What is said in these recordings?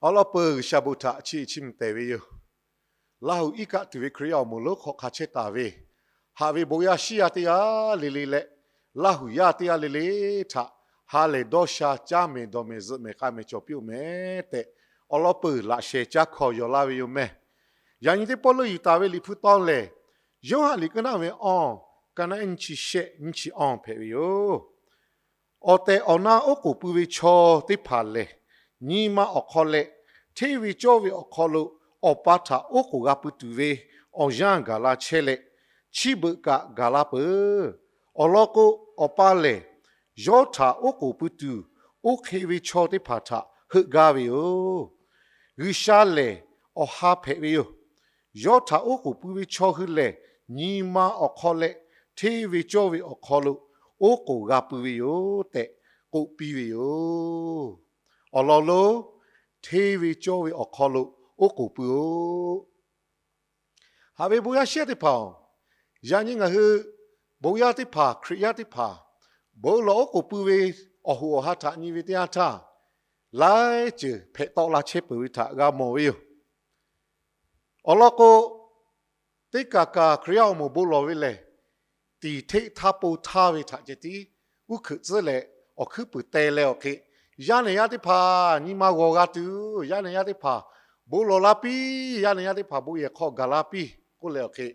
Awˬ lawn peuˬ G'uiˬsha bon htaꞈ chiˇ iˍ chiˇ mvuh tehˬ ve yoˬ. Laˇ huˍ iˉ kaˆ tuˬ ve Hkriꞈ yaˇ awˬ moˍ lonˉ hk'aw hk'a chehˇ taˍ ve, haꞈ ve bon yaˇ shiˉ yaˇ teˇ g'aˇ le le leh, Laˇ huˍ yaˇ teˇ g'aˇ le le htaꞈ ha lehˬ dawˇ sha caˇ mehˍ dawˬ mehˍ zuhꞈ mehˍ k'a mehˍ cawˬ piˇ-oˬ meh tehꞈ, awˬ lawn peuˬ laꞈ sheh caˇ hkaw yaw laˇ ve yoˬ meh. Yaꞈ nyi teˇ pawˆ leuˆ yuˬ taˍ ve Liꞈ hpu tawˇ lehˬ, Yoˇhanˬ liꞈ k'aˉ naˆ ve awˬ, ka naˆ nyiˇ chi shehˆ nyiˇ chi awˬ hpehꞈ ve yoˬ. Awˬ tehˬ awˬ na oˉ k'oˍ pui ve chaw teˇ hpaˍ lehˬ, nyi ma awˬ hk'aw leh hteˇ ve cawˇ ve awˬ hk'aw lo Awˬ pa htaꞈ oˉ k'oˍ g'a pui tuˬ ve awˬ yanˇ gaˬ la chehˇ leh, chi beuꞈ kaꞈ gaˬ la peuˬ. Awˬ lawn k'o, Awˬ pa lehˬ yawˇ htaꞈ oˉ k'oˍ pui tuˬ, oˇ hk'e ve chaw teˇ hpaˍ htaꞈ heuˆ gaˇ ve yoˬ. G'uiˬsha lehˬ awˬ ha hpehꞈ ve yoˬ. Yawˇ htaꞈ oˉ k'oˍ pui ve chaw hui lehˬ, nyi ma awˬ hk'aw leh hteˇ ve cawˇ ve awˬ hk'aw lo oˉ k'oˍ g'a pui ve yoˬ tehꞈ k'oˆ piˇ ve yoˬ. Awˬ lawn lonˉ, hteˇ ve cawˇ ve awˬ hk'aw lo oˉ k'oˍ pui-oˬ. Haꞈ ve bon yaˇ shiˉ yaˇ teˇ hpaˍ-oˬ, yaꞈ nyi ngaˬ hui bon yaˇ teˇ hpaˍ, Hkriꞈ yaˇ teˇ hpaˍ, bon lawˬ oˉ k'oˍ pui ve awˬ hoꞈ awˬ ha htaꞈ nyi ve teˇ yanˇ htaˇ, laiˉ ceuˬ hpehꞈ tawˆ la chehˇ peuˬ ve htaꞈ g'a mawˬ ve yoˬ. Awˬ lawn k'o, teˇ kaˬ kaˬ Hkriꞈ yaˇ awˬ moˍ bon lawˬ ve lehˬ, tiˍ hteˆ htaˇ po htaˇ ve htaꞈ ceh tiˉ uˉ hkuiꞈ tcuhˉ leh awˬ hkuiˉ puiˍ teh leh awˬ hk'e, yaˇ nehˬ yaˇ teˇ hpaˍ nyi ma g'awˬ g'a tuˬ, yaˇ nehˬ yaˇ teˇ hpaˍ bon lawˬ la piˇ, yaˇ nehˬ yaˇ teˇ hpaˍ bon yehˬ hk'aw gaˬ la piˇ k'oˆ leh awˬ hk'e,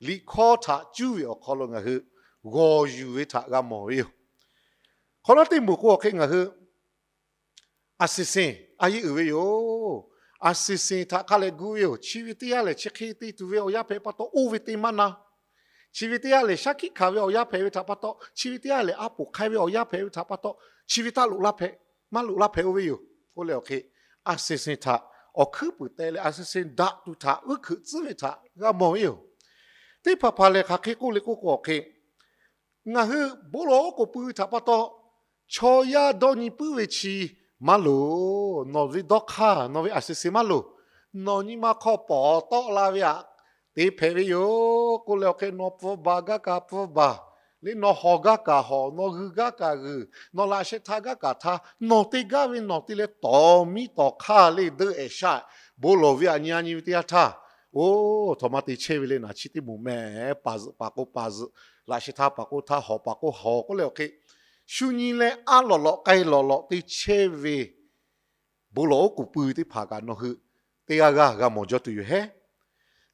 liꞈ hkawˇ htaꞈ cuˇ ve awˬ hk'aw lo ngaˬ hui g'awˬ yuˬ ve htaꞈ g'a mawˬ ve yoˬ. Hk'awꞈ nawˉ teˇ moˍ k'o awˬ hk'e ngaˬ hui a siˍ siˍ a yeˇ uiˍ ve yoˬ. A siˍ siˍ htaꞈ hk'a leh gu ve yoˬ. Chi ve teˇ yanˇ lehˬ chi hk'e te tuˬ ve awˬ yanˇ hpehꞈ pa taw, oˇ ve teˇ maˇ na. Chi ve teˇ yanˇ lehˬ shaˉ hkiˆ hkanˍ ve awˬ yanˇ hpehꞈ ve htaꞈ pa taw, chi ve teˇ yanˇ lehˬ a poˍ hk'ai ve awˬ yanˇ hpehꞈ ve htaꞈ pa taw, chi ve taˇ loꞈ la hpehꞈ, maˇ loꞈ la hpehꞈ oˇ ve yoˬ k'oˆ leh awˬ hk'e, a siˍ siˍ htaꞈ awˬ hkuiˉ puiˍ teh leh a siˍ siˍ daꞈ tuˬ htaꞈ uˉ hkuiꞈ tcuhˉ ve htaꞈ g'a mawˬ ve yoˬ. Teˇ hpaˍ hpaˍ lehˬ hk'aˬ hk'e k'oˆ le k'oˆ k'o awˬ hk'e, ngaˬ hui bon lawˬ oˉ k'oˍ pui ve htaꞈ pa taw, chaw yaˇ dawˇ nyi puiˉ ve chi maˇ loˍ. Nawˬ ve dawˇ hk'aˇ, nawˬ ve a siˍ siˍ maˇ loˍ. Nawˬ nyi ma hk'aw pawˍ tawˆ la ve aꞈ te hpehꞈ ve yoˬ k'oˆ leh awˬ hk'e, nawˬ pfuhˇ baˬ gaˇ kaꞈ pfuhˇ baˬ le, nawˬ hawˬ gaˇ kaꞈ hawˬ, nawˬ g'uiˬ gaˇ kaꞈ g'uiˬ, nawˬ laꞈ sheh htaˇ gaˇ kaꞈ htaˇ, nawˬ te gaˇ ve nawˬ te leh tawˍ miˇ tawˍ hk'aˇ le deuˇ ehˍ shaˆ bon lawˬ ve aꞈ nyi a nyi ve teˇ yanˇ htaˇ, oˇ htawnˍ ma te chehˇ ve le naˬ, chi teˇ moˍ meh, paˍ zuhꞈ paˍ k'o paˍ zuhꞈ, laꞈ sheh htaˇ paˍ k'o htaˇ, hawˬ paˍ k'o hawˬ k'oˆ leh awˬ hk'e, shu nyi leh aˉ lawꞈ lawꞈ k'ai lawꞈ lawꞈ te chehˇ ve bon lawˬ oˉ k'oˍ pui teˇ hpaˍ kaꞈ nawˬ hui teˇ g'aˇ g'aˇ g'a mawˬ jaw tuˬ yoˬ hehˉ.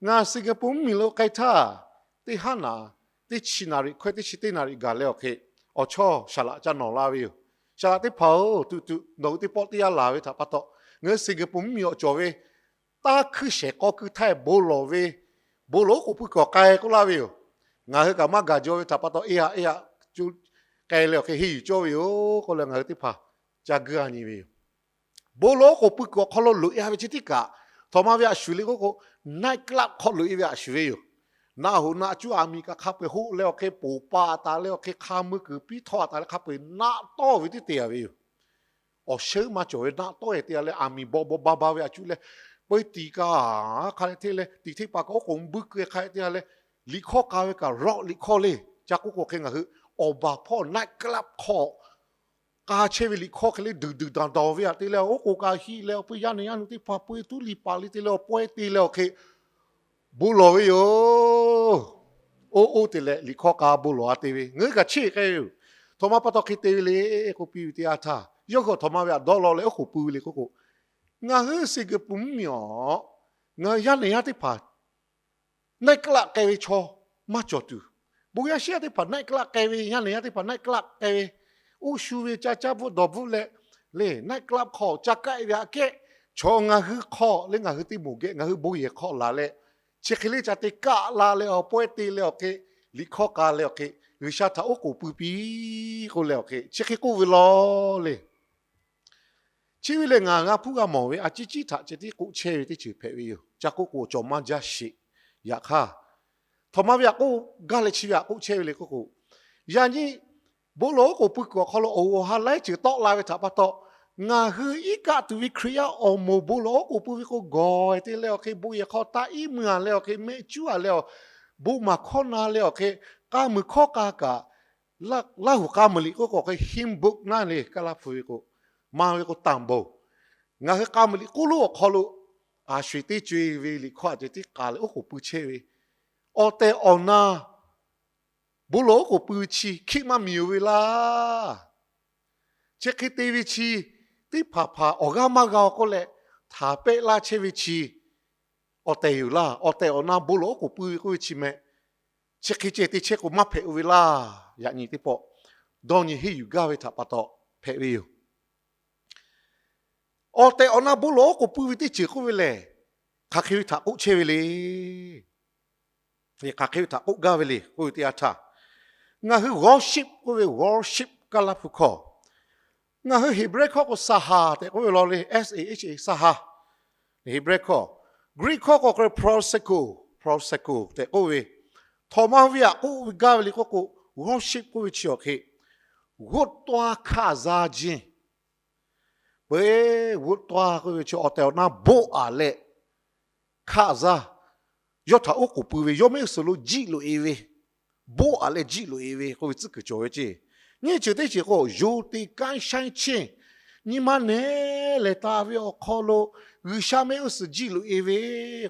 Ngaˬ Singapore mvuhˇmiˬ lo k'ai htaˇ, teˇ haˉ naˍ, teˇ chi naˍ riˍ hkawehˇ teˇ chi teˇ naˍ riˍ gaˬ leh awˬ hk'e, awˬ chawˇ saˍ laꞈ ca nawˬ la ve yoˬ. Saˍ laꞈ teˇ hpaˍ-oˬ, tuˬ tuˬ nawˬ hui teˇ pawˆ teˇ yanˇ laˬ ve htaꞈ pa taw, ngaˬ hui Singapore mvuhˇmiˬ awˬ cawˬ ve taˇ hkuiˇ shehˍ k'aw keu htaˇ bon lawˬ ve, bon lawˬ oˉ k'oˍ pui kuiˬ awˬ k'ai k'oˆ laˇ ve yoˬ. Ngaˬ hui kaꞈ maˇ gaˬ jaw ve htaꞈ pa taw, eˇ haꞈ eˇ haꞈ co k'ai leh awˬ hk'e henˇ yuˬ cawˇ ve yoˬ k'oˆ leh ngaˬ hui teˇ hpaˍ ca guiˇ a nyi ve yoˬ. Bon lawˬ oˉ k'oˍ pui kuiˬ awˬ hk'aw lo loꞈ e a ve chi teˇ kaꞈ, htawnˍ ma ve aꞈ shuˍ le k'oˆ k'o, night club hk'aw loꞈ e ve aꞈ shuˍ ve yoˬ. Naˆ hoꞈ naˆ cuˉ aˬ miˍ kaꞈ hk'a peu-eˬ hoˆ leh awˬ hk'e poˬ pa taˍ leh awˬ hk'e hk'a mui kuiˬ piˇ htawˇ a taˍ leh hk'a peu-eˬ naˆ tawˇ ve teˇ te a ve yoˬ. Awˬ sheuˉ maˇ cawˬ ve naˆ tawˇ e te a leh aˬ miˍ baw baw ba ba ve aꞈ cuˇ leh, peuˇ tiˍ kaꞈ hk'a leh hteˇ leh tiˍ hteˇ paˍ kaꞈ oˉ k'oˍ buiˇ keu hk'a te a leh, liꞈ hkawˇ k'a ve kaꞈ rock liꞈ hkawˇ le. Ca k'oˆ k'o hk'e ngaˬ hui awˬ baˬ hpawˇ night club hk'aw k'a chehˇ ve liꞈ hkawˇ hk'e le duˬ duˬ daˬ daˬ ve aꞈ te leh oˉ k'oˍ kaꞈ hiˆ leh awˬ peu yaˇ nehˬ yaˇ nu teˇ hpaˍ peu tuˉ liꞈ paˍ le te leh awˬ pawehˇ te leh awˬ hk'e bon lawˬ ve yoˬ. Oˇ oˇ te leh liꞈ hkawˇ k'a bon lawˬ a te ve ngaˬ hui kaꞈ cheˇ k'ai ve yoˬ. Htawnˍ ma pa taw hk'e te ve le k'oˆ piˇ ve teˇ yanˇ htaˇ, yawˇ hui htawnˍ ma ve aꞈ dawˇ law leh oˉ k'oˍ pui ve le k'oˆ k'o, ngaˬ hui Singapore mvuhˇmiˬ awˬ, ngaˬ hui yaˇ nehˬ yaˇ teˇ hpaˍ night club k'ai ve chaw maˇ cawˬ tuˬ, bon yaˇ shiˉ yaˇ teˇ hpaˍ night club k'ai ve, yaˇ nehˬ yaˇ teˇ hpaˍ night club k'ai ve, oˇ shu ve ca caˇ bvuhˆ dawˬ bvuhˆ leh le night club hk'aw ca kaˆ e ve aꞈ kehˉ, chaw ngaˬ hui hk'aw le ngaˬ hui teˇ moˍ geh ngaˬ hui bon yehˬ hk'aw laˬ leh, chi hk'e le ca te kaˆ la leh awˬ pawehˇ te leh awˬ hk'e, liꞈ hkawˇ k'a leh awˬ hk'e, G'uiˬsha htaꞈ oˉ k'oˍ pui piˇ k'oˆ leh awˬ hk'e chi hk'e k'oˆ ve law le. Chi ve lehˬ ngaˬ g'a hpuˇ g'a mawˬ ve a ciˉ ciˉ htaꞈ ceh tiˉ k'oˆ chehˇ ve teˇ ceuˬ hpehꞈ ve yoˬ. Ca k'oˆ k'o cawˬ maˇ jaˇ sheˍ. Yaꞈ hk'aˇ, htawnˍ ma ve aꞈ k'oˆ gaˇ leh chi ve aꞈ k'oˆ chehˇ ve le k'oˆ k'o, yaꞈ nyi bon lawˬ oˉ k'oˍ pui kuiˬ awˬ hk'aw lo awˬ ha laiˉ ceuˬ tawˆ la ve htaꞈ pa taw, ngaˬ hui iˉ kaˆ tuˬ ve Hkriꞈ yaˇ awˬ moˍ bon lawˬ oˉ k'oˍ pui ve k'o gawˬ te leh awˬ hk'e, bon yehˬ hk'aw taˇ iˉ mui a leh awˬ hk'e, mehˆ cuˉ a leh awˬ, bon maˍ hkawˇ na leh awˬ hk'e, k'a muiˬ hkawˇ k'a kaꞈ, Laˇ huˍ k'a muiˬ liꞈ k'oˆ k'o hk'e hymn book naˇ le, Kaˇlaˇ hpu ve k'o, ma ve k'o tanˍ boˬ Ngaˬ hui k'a muiˬ liꞈ k'oˆ lonˉ awˬ hk'aw lo, a sho-eˬ teˇ co-e ve liꞈ hkawˇ a ceh tiˉ k'a leh oˉ k'oˍ pui chehˇ ve, awˬ tehˬ awˬ na bon lawˬ oˉ k'oˍ pui ve chi hkiˆ maˇ miˬ-oˬ ve laˇ. Chi hk'e te ve chi teˇ hpaˍ hpaˍ awˬ g'aˇ maˇ g'a-o k'oˆ leh htaꞈ pehˆ laˇ chehˇ ve chi awˬ tehˬ yoˬ laˇ. Awˬ tehˬ awˬ na bon lawˬ oˉ k'oˍ pui ve k'oˆ ve chi meh, chi hk'e ceh te chehˇ k'o maˇ hpehꞈ-o ve laˇ. Yaꞈ nyi teˇ pawˆ dawˇ nyi henˇ yuˬ gaˇ ve htaꞈ pa taw hpehꞈ ve yoˬ. Awˬ tehˬ awˬ na bon lawˬ oˉ k'oˍ pui ve teˇ ceuˬ k'oˆ ve lehˬ, hk'aˬ hk'e ve htaꞈ k'oˆ chehˇ ve le. Hk'aˬ hk'e ve htaꞈ k'oˆ gaˇ ve le k'oˆ ve teˇ yanˇ htaˇ, ngaˬ hui worship k'oˆ ve, worship Kaˇlaˇ hpu hkawˇ, ngaˬ hui Heˍbrehˇ hkawˇ k'o saˍ haˍ tehꞈ k'oˆ ve law le, S A H A, saˍ haˍ, Heˍbrehˇ hkawˇ. Greek hkawˇ k'o proseuko, proseuko tehꞈ k'oˆ ve, htawnˍ ma ve htaꞈ k'oˆ ve gaˇ ve le k'oˆ k'o, worship k'oˆ ve chi awˬ hk'e g'oˇ tawˇ hkanˇ za jiˇ. Peuˬ, g'oˇ tawˇ k'oˆ ve chi awˬ tehˬ awˬ na boˆ aˍ leh hkanˇ za, yawˇ htaꞈ oˉ k'oˍ pui ve, yawˇ mehˆ g'uˇ suhˍ lo jiˆ loꞈ-e ve, boˆ aˍ leh jiˆ loꞈ-e ve k'oˆ ve tcuhˉ kuiˬ cawˬ ve ceˇ. Nyiˇ ceuˬ teˇ ceuˬ k'o, yonˍ te kanˉ shaˉ cheˇ, nyi ma neh lehˬ taˍ ve awˬ hk'aw lo G'uiˬsha mehˆ g'uˇ suhˍ jiˆ loꞈ-e ve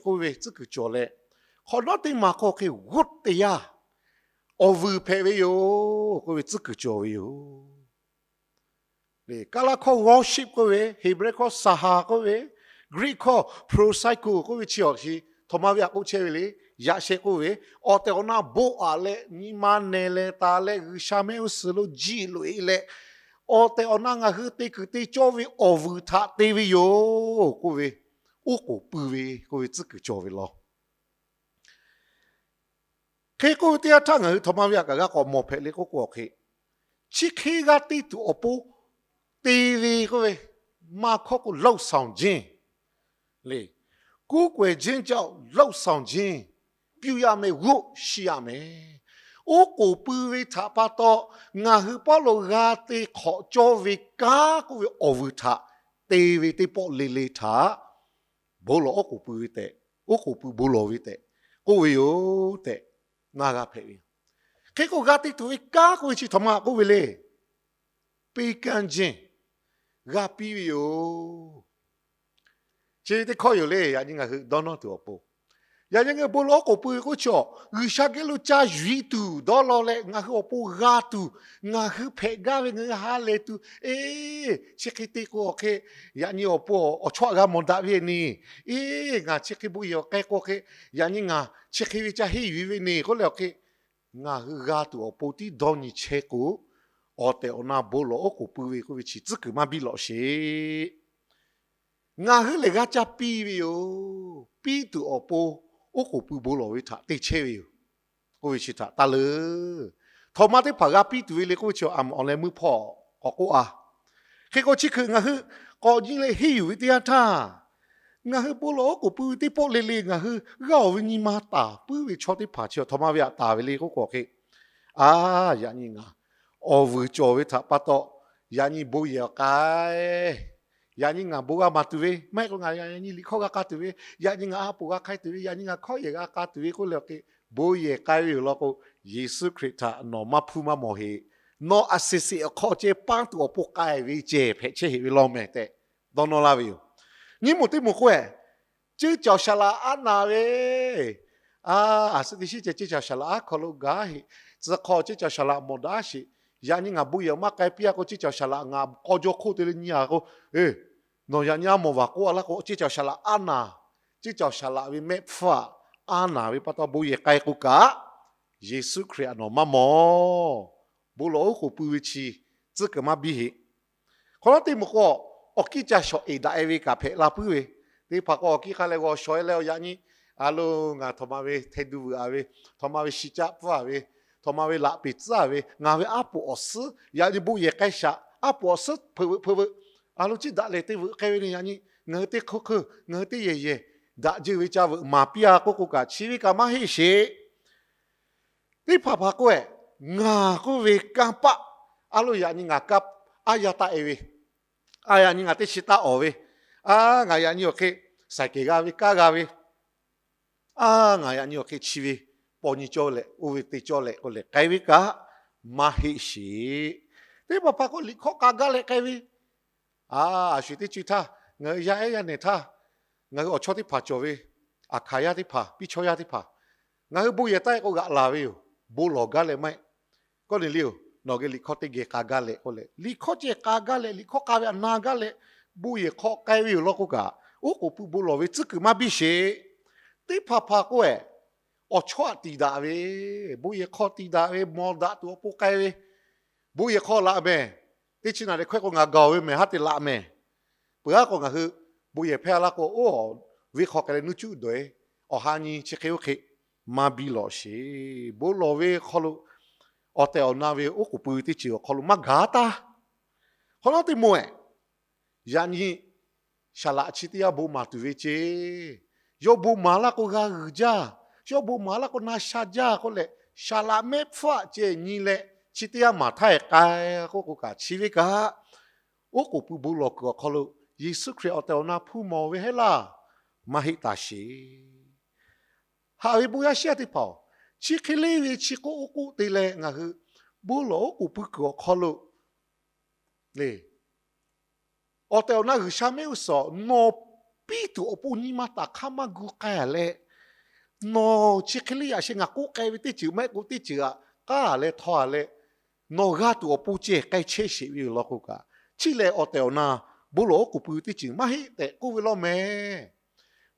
k'oˆ ve tcuhˉ kuiˬ cawˬ leh, hk'awꞈ nawˉ teˇ maˬ hk'aw hk'e g'oˇ te yaˇ awˬ vuiˬ hpehꞈ ve yoˬ k'oˆ ve tcuhˉ kuiˬ cawˬ ve yoˬ. Kaˇlaˇ hkawˇ worship k'oˆ ve, Heˍbrehˇ hkawˇ saˍ haˍ k'oˆ ve, Greek hkawˇ proseuko k'oˆ ve chi awˬ hk'e htawnˍ ma ve htaꞈ k'oˆ chehˇ ve le. Yaꞈ sheh k'oˆ ve, awˬ tehˬ awˬ na boˆ aˍ leh nyi ma neh lehˬ taˍ leh G'uiˬsha mehˆ g'uˇ suhˍ lo jiˆ loꞈ-e leh, awˬ tehˬ awˬ na ngaˬ hui te kuiˬ te cawˇ ve awˬ vuiˬ htaꞈ te ve yoˬ k'oˆ ve, oˉ k'oˍ pui ve k'oˆ ve tcuhˉ kuiˬ cawˬ ve law. Hk'e k'oˆ ve teˇ yanˇ htaˇ ngaˬ hui htawnˍ ma ve htaꞈ kaꞈ g'a k'awꞈ mawˬ hpehꞈ le k'oˆ k'o hk'e, chi hk'e g'a te tuˬ awˬ pon te ve k'oˆ ve, maˇ hkawˇ k'o လုပ်ဆောင်ခြင်း le, ကိုးကွယ်ခြင်းကြောင့် လုပ်ဆောင်ခြင်း ပြုရမယ်, ဝတ်ရှိရမယ်. Oˉ k'oˍ pui ve htaꞈ pa taw ngaˬ hui pawˆ lo g'a te hk'awꞈ cawˇ ve kanˉ k'oˆ ve awˬ vuiˬ htaꞈ te ve teˇ pawˆ le le htaꞈ bon lawˬ oˉ k'oˍ pui ve tehꞈ, oˉ k'oˍ pui bon lawˬ ve tehꞈ k'oˆ ve yoˬ tehꞈ ngaˬ g'a hpehꞈ ve yoˬ. Hk'e k'o g'a te tuˬ ve kanˉ k'oˆ ve chi htawnˍ ma k'oˆ ve le, ပေးကမ်းခြင်း g'a piˇ ve yoˬ. Chi teˇ hkawˇ yoˬ le. Yaꞈ nyi ngaˬ hui dawˇ nawˇ tuˬ awˬ pon, yaꞈ nyi ngaˬ hui bon lawˬ oˉ k'oˍ pui ve k'oˆ chi awˬ, G'uiˬsha geh lo ca yuˬ-e tuˬ dawˇ law leh ngaˬ hui awˬ pon g'a tuˬ, ngaˬ hui hpehꞈ gaˇ ve ngaˬ hui ha lehˬ tuˬ, eˬ, chi hk'e te k'o awˬ hk'e, yaꞈ nyi awˬ pon awˬ chawˇ g'a mawˬ daꞈ ve ni, eˬ, ngaˬ chi hk'e bon yehˬ awˬ k'ai k'o hk'e, yaꞈ nyi ngaˬ chi hk'e ve ca henˇ yuˬ-e ve ni k'oˆ leh awˬ hk'e, ngaˬ hui g'a tuˬ awˬ pon tiˉ dawˇ nyi chehˇ k'o, awˬ tehˬ awˬ na bon lawˬ oˉ k'oˍ pui ve k'oˆ ve chi tcuhˉ kuiˬ maˇ biˇ lawꞈ sheˍ. Ngaˬ hui lehˬ g'a ca piˇ ve yoˬ. Piˇ tuˬ awˬ pon oˉ k'oˍ pui bon lawˬ ve htaꞈ te chehˇ ve yoˬ k'oˆ ve chi htaꞈ taˇ leuˬ. Htawnˍ ma teˇ hpaˍ g'a piˇ tuˬ ve le k'oˆ ve chi a mawˬ leh meuˇ hpawˇ k'awꞈ k'oˆ-a. Hk'e k'o chi hkui ngaˬ hui k'awꞈ nyi leh henˇ yuˬ ve teˇ yanˇ htaˇ, ngaˬ hui bon lawˬ oˉ k'oˍ pui ve teˇ pawˆ le le ngaˬ hui g'aˇ awˬ ve nyi ma taˍ puiˉ ve chaw teˇ hpaˍ chi htawnˍ ma ve htaꞈ taˍ ve le k'oˆ k'o hk'e, a, yaꞈ nyi ngaˬ awˬ vuiˬ cawˬ ve htaꞈ pa taw, yaꞈ nyi bon yehˬ awˬ k'ai, yaꞈ nyi ngaˬ bon g'a maˍ tuˬ ve, maˇ heˆ k'o ngaˬ yaꞈ nyi liꞈ hkawˇ g'a k'a tuˬ ve, yaꞈ nyi ngaˬ a poˍ g'a hk'ai tuˬ ve, yaꞈ nyi ngaˬ hkawˇ yehˬ g'a k'a tuˬ ve k'oˆ leh awˬ hk'e, bon yehˬ k'ai ve yoˬ law k'o, Yeˍsuˆ Hkriꞈ htaꞈ nawˬ maˇ hpuˇ maˇ mawˬ heꞈ. Nawˬ a siˍ siˍ awˬ hk'aw ceh paˇ tuˬ awˬ pon k'ai ve ceh hpehꞈ chehˇ heꞈ ve law mehˍ tehꞈ dawˇ nawˇ laˇ ve yoˬ. Nyiˇ moˍ teˇ moˍ k'oˆ-e, ceˇ cawˬ shaˍ laꞈ aˉ naˍ ve, a, a suh teˇ shiˉ ceh ceˇ cawˬ shaˍ laꞈ aˉ hk'aw lo gaˇ heꞈ, tcuh hk'aw ceˇ cawˬ shaˍ laꞈ mawˬ daꞈ sheˍ. Yaꞈ nyi ngaˬ bon yehˬ maˇ k'ai piˇ-a k'o, ceˇ cawˬ shaˍ laꞈ ngaˬ k'aw jaw hk'oˆ te leh nyi-a k'o, e, nawˬ yaꞈ nyi a mawˬ vaˬ k'oˆ-a laˇ k'o, ceˇ cawˬ shaˍ laꞈ aˉ naˍ, ceˇ cawˬ shaˍ laꞈ ve mehˆ hpfuhˇ aˉ naˍ ve pa taw bon yehˬ k'ai k'o kaꞈ, Yeˍsuˆ Hkriꞈ htaꞈ nawˬ maˇ mawˬ. Bon lawˬ oˉ k'oˍ pui ve chi tcuhˉ kuiˬ maˇ biˇ heꞈ. Hk'awꞈ nawˉ teˇ moˍ k'o, awˬ kiˇ ca shawˍ eˍ daꞈ-e ve kaꞈ hpehꞈ la puiˉ ve, teˇ hpaˍ k'o awˬ kiˇ hk'a leh g'aw shawˍ-e leh awˬ yaꞈ nyi, a lo, ngaˬ htawnˍ ma ve hteˇ duˇ veuꞈ-a ve, htawnˍ ma ve shi caˆ pfuhˇ-a ve, htawnˍ ma ve laꞈ peˍ tcuhˉ-a ve, ngaˬ ve aˉ poꞈ awˬ suhˉ yaꞈ nyi bon yehˬ k'ai shaꞈ, aˉ poꞈ awˬ suhˉ hpeuꞈ veuꞈ hpeuꞈ veuꞈ, a lo, ciˉ daꞈ lehˬ te veuꞈ k'ai ve le. Yaꞈ nyi ngaˬ hui teˇ hk'oˆ hk'oˆ ngaˬ hui teˇ yehˬ yehˬ daꞈ jeuˇ ve ca veuꞈ maˍ piˇ-a k'oˆ k'o kaꞈ, chi ve kaꞈ maˇ heˆ sheˍ. Teˇ hpaˍ hpaˍ k'oˆ-e, ngaˬ k'oˆ ve kanˇ paˆ, a lo, yaꞈ nyi ngaˬ kanˇ aˉ yaˇ taˆ-e ve, a, yaꞈ nyi ngaˬ teˇ chi taˇ awˍ ve, a, ngaˬ yaꞈ nyi awˬ hk'e saiˍ kehˬ g'a ve, kanˉ g'a ve, a, ngaˬ yaꞈ nyi awˬ hk'e chi ve paw nyi cawˇ leh oˇ ve te cawˇ leh k'oˆ leh k'ai ve kaꞈ maˇ heˆ sheˍ. Teˇ hpaˍ hpaˍ k'oˆ, liꞈ hkawˇ k'a gaˇ leh k'ai ve, a, a sho-eˬ teˇ co-e htaˇ Ngaˬ hui yaˇ ehˉ yaˇ nehˬ htaˇ, ngaˬ hui awˬ chawˇ teˇ hpaˍ cawˬ ve, aˬ hkaˍ yaˇ teˇ hpaˍ, piˇ chawˇ yaˇ teˇ hpaˍ, ngaˬ hui bon yehˬ taˆ-e k'o g'aꞈ laˬ ve yoˬ. Bon lawˬ gaˇ leh maˇ heˆ. Kawˇneˍliˇ-oˬ, nawˬ geh liꞈ hkawˇ teˇ geh k'a gaˇ leh k'oˆ leh, liꞈ hkawˇ ceh k'a gaˇ leh, liꞈ hkawˇ k'a ve aꞈ na gaˇ leh, bon yehˬ hk'aw k'ai ve yoˬ law k'o kaꞈ, oˉ k'oˍ pui bon lawˬ ve tcuhˉ kuiˬ maˇ biˇ sheˍ. Teˇ hpaˍ hpaˍ k'oˆ-e, awˬ chawˇ aꞈ tiˍ daꞈ ve, bon yehˬ hk'aw tiˍ daꞈ ve, mawˬ daꞈ tuˬ awˬ pon k'ai ve, bon yehˬ hk'aw laꞈ mehˍ. Teˇ chi naˍ leh hkawehˇ k'o ngaˬ gaˬ-oˬ ve mehˍ haˉ te laꞈ mehˍ. Peuˬ aˉ k'o ngaˬ hui bon yehˬ hpehˇ laˇ k'o, oˇ venˇ hk'aw k'ai leh nuˇ cuˆ dawˬ-e, awˬ ha nyi chi hk'e oˇ hk'e maˇ biˇ lawꞈ sheˍ. Bon lawˬ ve hk'aw lo awˬ tehˬ awˬ na ve oˉ k'oˍ pui ve teˇ ceuˬ awˬ hk'aw lo maˇ gaˬ taˇ. Hk'awꞈ nawˉ teˇ moˍ-ehˍ, yaꞈ nyi saˍ laꞈ chi teˇ yanˇ bon maˍ tuˬ ve ceˇ. Yawˇ bon maˍ laˇ k'o g'a g'uiˬ jaˇ, yawˇ bon maˍ laˇ k'o na sha jaˇ k'oˆ leh, saˍ laꞈ mehˆ hpfuhˇ aꞈ ceh nyi leh chi teˇ yanˇ maˍ htaˇ-ehˍ k'ai k'oˆ k'o kaꞈ, chi ve kaꞈ oˉ k'oˍ pui bon lawˬ kuiˬ awˬ hk'aw lo Yeˍsuˆ Hkriꞈ awˬ tehˬ awˬ na hpuˇ mawˬ ve heˆ laˇ. Maˇ heˆ taˍ sheˍ. Haꞈ ve bon yaˇ shiˉ yaˇ teˇ hpaˍ-oˬ, chi hk'e le ve chi k'oˆ oˇ k'oˆ te leh ngaˬ hui bon lawˬ oˉ k'oˍ pui kuiˬ awˬ hk'aw lo le, awˬ tehˬ awˬ na G'uiˬsha mehˆ g'uˇ suhˍ nawˬ piˇ tuˬ awˬ pon nyi ma taˍ hk'aˇ maˇ gu k'ai-a leh, nawˬ chi hk'e le yaꞈ sheh ngaˬ k'oˆ k'ai ve teˇ ceuˬ maˇ heˆ k'o teˇ ceuˬ aꞈ k'aˉ-a leh htaw-a leh, nawˬ g'a tuˬ awˬ pon ceh k'ai chehˇ sheˍ ve yoˬ law k'o kaꞈ, chi lehˬ awˬ tehˬ awˬ na bon lawˬ oˉ k'oˍ pui teˇ ceuˬ maˇ heˆ tehꞈ k'oˆ ve law mehˍ.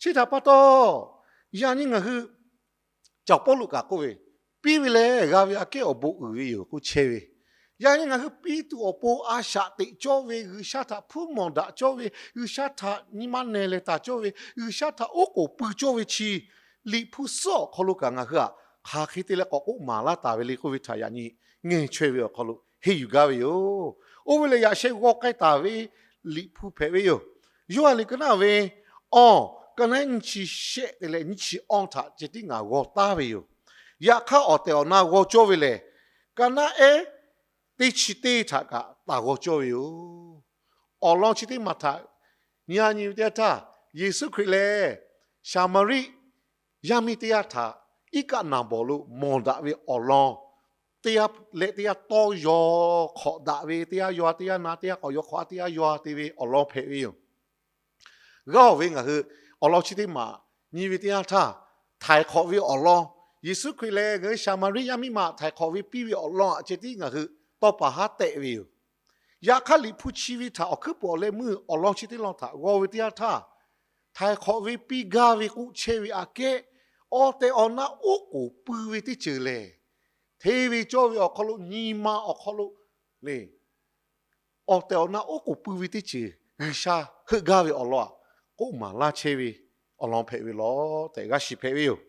Chi htaꞈ pa taw, yaꞈ nyi ngaˬ hui Caˬ Pawˇluꞈ kaꞈ k'oˆ ve, piˇ ve lehˬ g'a ve aꞈ kehˉ awˬ bon uiˍ ve yoˬ k'oˆ chehˇ ve. Yaꞈ nyi ngaˬ hui piˇ tuˬ awˬ pon a shaꞈ teꞈ cawˇ ve, G'uiˬsha htaꞈ hpuˉ mawˬ daꞈ cawˇ ve, G'uiˬsha htaꞈ nyi ma nehˬ leh taˍ cawˇ ve, G'uiˬsha htaꞈ oˉ k'oˍ pui cawˇ ve chi, Liꞈ hpu suhˉ awˬ hk'aw lo kaꞈ ngaˬ hui aꞈ hk'aˬ hk'e te leh k'awꞈ k'oˆ maˍ laˇ taˍ ve le k'oˆ ve htaꞈ yaꞈ nyi ngeh chaweh ve awˬ hk'aw lo henˇ yuˬ gaˇ ve yoˬ. Oˇ ve lehˬ yaꞈ sheh g'aw k'ai taˍ ve Liꞈ hpu hpehꞈ ve yoˬ. Yoˇhanˬ liꞈ ka naˆ ve awˬ, ka naˆ ehˉ nyiˇ chi shehˆ te leh nyiˇ chi awˇ htaꞈ ceh tiˉ ngaˬ g'aw taˉ ve yoˬ. Yaꞈ hk'aˇ awˬ tehˬ awˬ na g'aw cawˇ ve lehˬ, ka naˆ ehˉ teˇ chi teˇ htaꞈ kaꞈ taˍ g'aw cawˇ ve yoˬ. Awˬ lawn chi teˇ maˬ htaꞈ nyi-a nyi ve teˇ yanˇ htaˇ, Yeˍsuˆ Hkriꞈ lehˬ Saˍmaˍriˆ yaˇ miˇ teˇ g'aˇ htaꞈ iˉ kaˆ naˍ bawˍ lo mawˬ daꞈ ve awˬ lawn teˇ g'aˇ leh teˇ g'aˇ tawˇ yaw hk'awꞈ daꞈ ve, teˇ g'aˇ yaw-a teˇ g'aˇ na, teˇ g'aˇ k'awꞈ yaw hk'awꞈ-a teˇ g'aˇ yaw-a te ve awˬ lawn hpehꞈ ve yoˬ. G'aˇ-oˬ ve ngaˬ hui awˬ lawn chi teˇ maˬ nyi ve teˇ yanˇ htaˇ, htaiˍ hk'awꞈ ve awˬ lawn, Yeˍsuˆ Hkriꞈ lehˬ ngaˬ hui Saˍmaˍriˆ yaˇ miˇ ma htaiˍ hk'awꞈ ve piˇ ve awˬ lawn aꞈ ceh tiˉ ngaˬ hui tawˇ paˍ haˉ tehꞈ ve yoˬ. Yaꞈ hk'aˇ Liꞈ hpu chi ve htaꞈ awˬ hkuiˉ puiˍ awˬ leh meuˇ awˬ lawn chi teˇ lawn htaꞈ g'aw ve teˇ yanˇ htaˇ, htaiˍ hk'awꞈ ve piˇ gaˇ ve k'oˆ chehˇ ve aꞈ kehˉ, awˬ tehˬ awˬ na oˉ k'oˍ pui ve teˇ ceuˬ lehˬ, hteˇ ve cawˇ ve awˬ hk'aw lo nyi ma awˬ hk'aw lo le awˬ tehˬ awˬ na oˉ k'oˍ pui ve teˇ ceuˬ G'uiˬsha heuˆ gaˇ ve awˬ lawn aꞈ k'oˆ maˍ laˇ chehˇ ve awˬ lawn hpehꞈ ve lawˬ tehꞈ g'a shiˍ hpehꞈ ve yoˬ.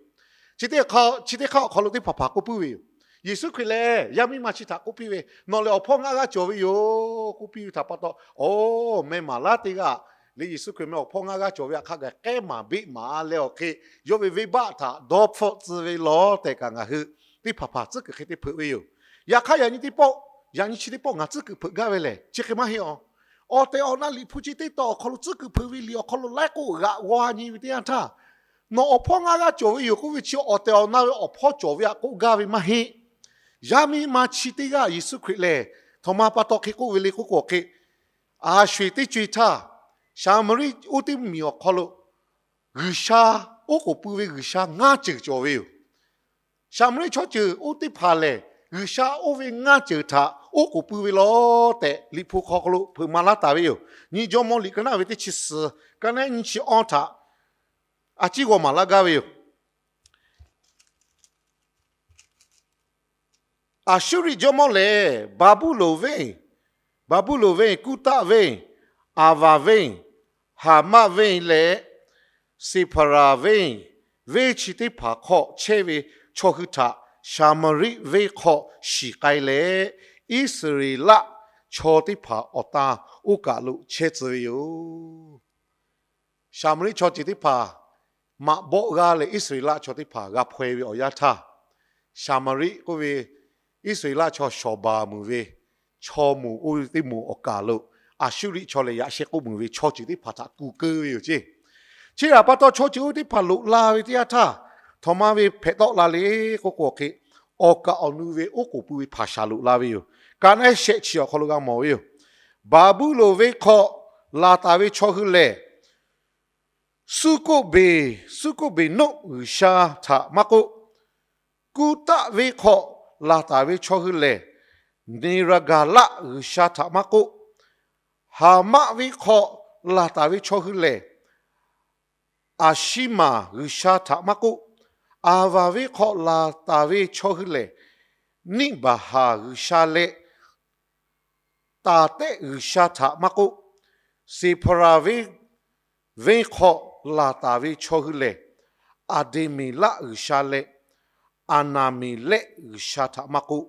Chi teˇ hk'aˇ chi teˇ hk'aˇ awˬ hk'aw lo teˇ hpaˍ hpaˍ k'oˆ puiˉ ve yoˬ. Yeˍsuˆ Hkriꞈ lehˬ yaˇ miˇ ma chi htaꞈ k'oˆ piˇ ve, Nawˬ lehˬ awˬ hpawˇ ngaˆ g'aˇ cawˬ ve yoˬ k'oˆ piˇ ve htaꞈ pa taw, oˬ, meh maˍ laˇ teˇ g'aˇ le Yeˍsuˆ Hkriꞈ meh awˬ hpawˇ ngaˆ g'aˇ cawˬ ve aꞈ hk'a gaˬ k'ehˉ maˍ beˆ maˍ leh awˬ hk'e, yawˇ ve venˇbaˆ htaꞈ dawˇ hpfuhˆ tcuh ve lawˬ tehꞈ kaꞈ ngaˬ hui teˇ hpaˍ hpaˍ tcuhˉ kuiˬ hk'e te hpeuꞈ ve yoˬ. Yaꞈ hk'aˇ yaꞈ nyi teˇ pawˆ, yaꞈ nyi chi teˇ pawˆ ngaˬ tcuhˉ kuiˬ hpeuꞈ gaˇ ve lehˬ chi hk'e maˇ heˆ awˬ. Awˬ tehˬ awˬ na Liꞈ hpu chi teˇ tawn awˬ hk'aw lo tcuhˉ kuiˬ hpeuꞈ ve liꞈ awˬ hk'aw lo laiˉ k'oˆ g'aꞈ g'aw-a nyi ve teˇ yanˇ htaˇ, Nawˬ awˬ hpawˇ ngaˆ g'aˇ cawˬ ve yoˬ k'oˆ ve chi awˬ tehˬ awˬ na ve awˬ hpawˇ cawˬ ve aꞈ k'oˆ gaˇ ve maˇ heˆ. Yaˇ miˇ ma chi teˇ g'aˇ Yeˍsuˆ Hkriꞈ lehˬ, htaꞈ ma pa taw hk'e k'oˆ ve le k'oˆ k'o hk'e, a sho-eˬ teˇ co-eˬ htaˇ, Saˍmaˍriˆ oˇ teˇ miˬ awˬ hk'aw lo G'uiˬsha, oˉ k'oˍ pui ve G'uiˬsha ngaˇ ceuˬ cawˬ ve yoˬ. Saˍmaˍriˆ chaw ceuˬ oˇ teˇ hpaˍ lehˬ, G'uiˬsha oˇ ve ngaˇ ceuˬ htaꞈ oˉ k'oˍ pui ve lawˬ tehꞈ Liꞈ hpu hk'aw lo hpeuꞈ maˍ laˇ taˍ ve yoˬ. Nyi Jawˇmawˇ liꞈ ka naˆ ve teˇ chi suhˍ, ka naˆ nyiˇ chi awˇ htaꞈ a ciˉ g'aw maˍ laˇ gaˇ ve yoˬ. Aˍsuˇriˆ jawˇmawˇ lehˬ, Baˍbuˍlonˍ venˇ, Baˍbuˍlonˍ venˇ, Kuˇtaˆ venˇ, Aˍvaˍ venˇ, Haˍmaˆ venˇ leh Seˍhpaˍraˍ venˇ, venˇ chi teˇ hpaˍ hk'aw chehˇ ve chaw hui htaꞈ Saˍmaˍriˆ venˇ hk'aw shiˍ k'ai leh, Iˉsaˍreˍlaˆ chaw teˇ hpaˍ awˬ tan oˇ kaˬ lo chehˇ tcuh ve yoˬ. Saˍmaˍriˆ chaw ceuˬ teˇ hpaˍ maꞈ bawˆ g'aˇ leh Iˉsaˍreˍlaˆ chaw teˇ hpaˍ g'a hpaw-e ve awˬ yanˇ htaˇ, Saˍmaˍriˆ k'oˆ ve Iˉsaˍreˍlaˆ chaw shawˍ baˬ meuˍ ve chaw moˍ oˇ ve teˇ moˍ awˬ kaˬ lo Aˍsuˇriˆ chaw lehˬ yaꞈ sheh k'oˆ meuˍ ve chaw ceuˬ teˇ hpaˍ htaꞈ kuˬ keu ve yoˬ ceˇ. Chi htaꞈ pa taw chaw ceuˬ oˇ teˇ hpaˍ loꞈ la ve teˇ yanˇ htaˇ, htaꞈ ma ve hpehꞈ tawˆ la le k'oˆ k'o hk'e, awˬ kaˍ awˬ nu ve oˉ k'oˍ pui ve hpaˍ shaˍ loꞈ la ve yoˬ. Ka naˆ shehˆ chi awˬ hk'aw lo g'a mawˬ ve yoˬ. Baˍbuˍlonˍ venˇ hk'aw laˬ taˍ ve chaw hui lehˬ, Suˉk'oˆ beˬ, Suˉk'oˆ beˬ noˆ g'uiˬsha htaꞈ maˇ k'oˆ, Kuˇtaˆ venˇ hk'aw laˬ taˍ ve chaw hui lehˬ, Neˍraˍgaˍlaˆ g'uiˬsha htaꞈ maˇ k'oˆ, Haˍmaˆ venˇ hk'aw laˬ taˍ ve chaw hui lehˬ, Aˍshiˉmaˬ g'uiˬsha htaꞈ maˇ k'oˆ, Aˍvaˍ venˇ hk'aw laˬ taˍ ve chaw hui lehˬ, Niˆbaˍhaˍ g'uiˬsha leh Taˍtehˆ g'uiˬsha htaꞈ maˇ k'oˆ, Seˍhpaˍraˍ venˇ, venˇ hk'aw laˬ taˍ ve chaw hui lehˬ, Aˍdeˍmeˍlaˆ g'uiˬsha leh Aˍnaˍmeˍlehˆ g'uiˬsha htaꞈ maˇ k'oˆ,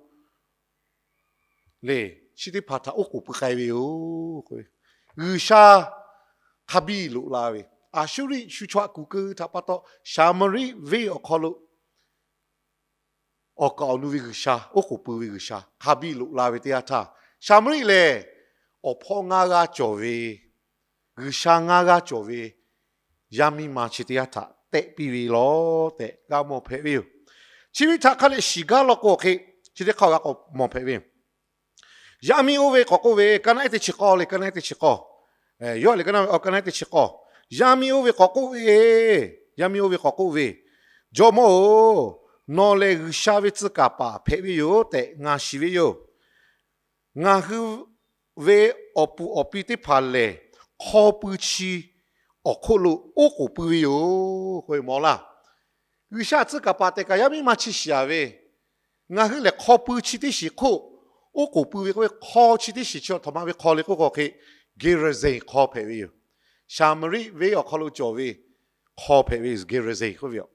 le, chi teˇ hpaˍ htaꞈ oˉ k'oˍ pui k'ai ve yoˬ. G'uiˬsha hk'a biˇ loꞈ la ve, Aˍsuˇriˆ shu chaw aꞈ kuˬ keu htaꞈ pa taw, Saˍmaˍriˆ venˇ awˬ hk'aw lo awˬ kaˍ awˬ nu ve G'uiˬsha, oˉ k'oˍ pui ve G'uiˬsha hk'a biˇ loꞈ la ve teˇ yanˇ htaˇ, Saˍmaˍriˆ lehˬ awˬ hpawˇ ngaˇ g'aˇ cawˬ ve, G'uiˬsha ngaˇ g'aˇ cawˬ ve yaˇ miˇ ma chi teˇ yanˇ htaꞈ tehˆ piˇ ve law tehꞈ g'a mawˬ hpehꞈ ve yoˬ. Chi ve htaꞈ hk'a dehꞈ shiˍ gaˇ law k'o hk'e, chi teˇ hk'aˇ g'a k'awꞈ mawˬ hpehꞈ ve yoˬ. Yaˇ miˇ oˇ ve k'awꞈ k'oˆ ve, ka naˆ ehˉ teˇ chi k'awˇ le, ka naˆ ehˉ teˇ chi k'awˇ, yawˇ le ka naˆ ehˉ teˇ chi k'awˇ, yaˇ miˇ oˇ ve k'awꞈ k'oˆ ve, yaˇ miˇ oˇ ve k'awꞈ k'oˆ ve, Jawˇmawˇ-oˬ, nawˬ lehˬ G'uiˬsha ve tcuh kaˍ paˍ hpehꞈ ve yoˬ tehꞈ ngaˬ shiˍ ve yoˬ. Ngaˬ hui ve awˬ puˍ awˬ pi teˇ hpaˍ lehˬ, hk'aw pui chi awˬ hk'oˆ lo oˉ k'oˍ pui ve yoˬ k'oˆ ve mawˬ laˇ. G'uiˬsha tcuh kaˍ paˍ tehꞈ kaꞈ yaˇ miˇ ma chi shiˍ a ve, ngaˬ hui lehˬ hk'aw pui chi teˇ shiˍ hk'oˆ oˉ k'oˍ pui ve k'oˆ ve, hk'aw chi teˇ shiˍ chi awˬ htaꞈ ma ve hk'aw le k'oˆ k'o hk'e, Geˍraˍzenˍ hk'aw hpehꞈ ve yoˬ. Saˍmaˍriˆ venˇ awˬ hk'aw lo cawˬ ve hk'aw hpehꞈ ve Geˍraˍzenˍ k'oˆ ve yoˬ.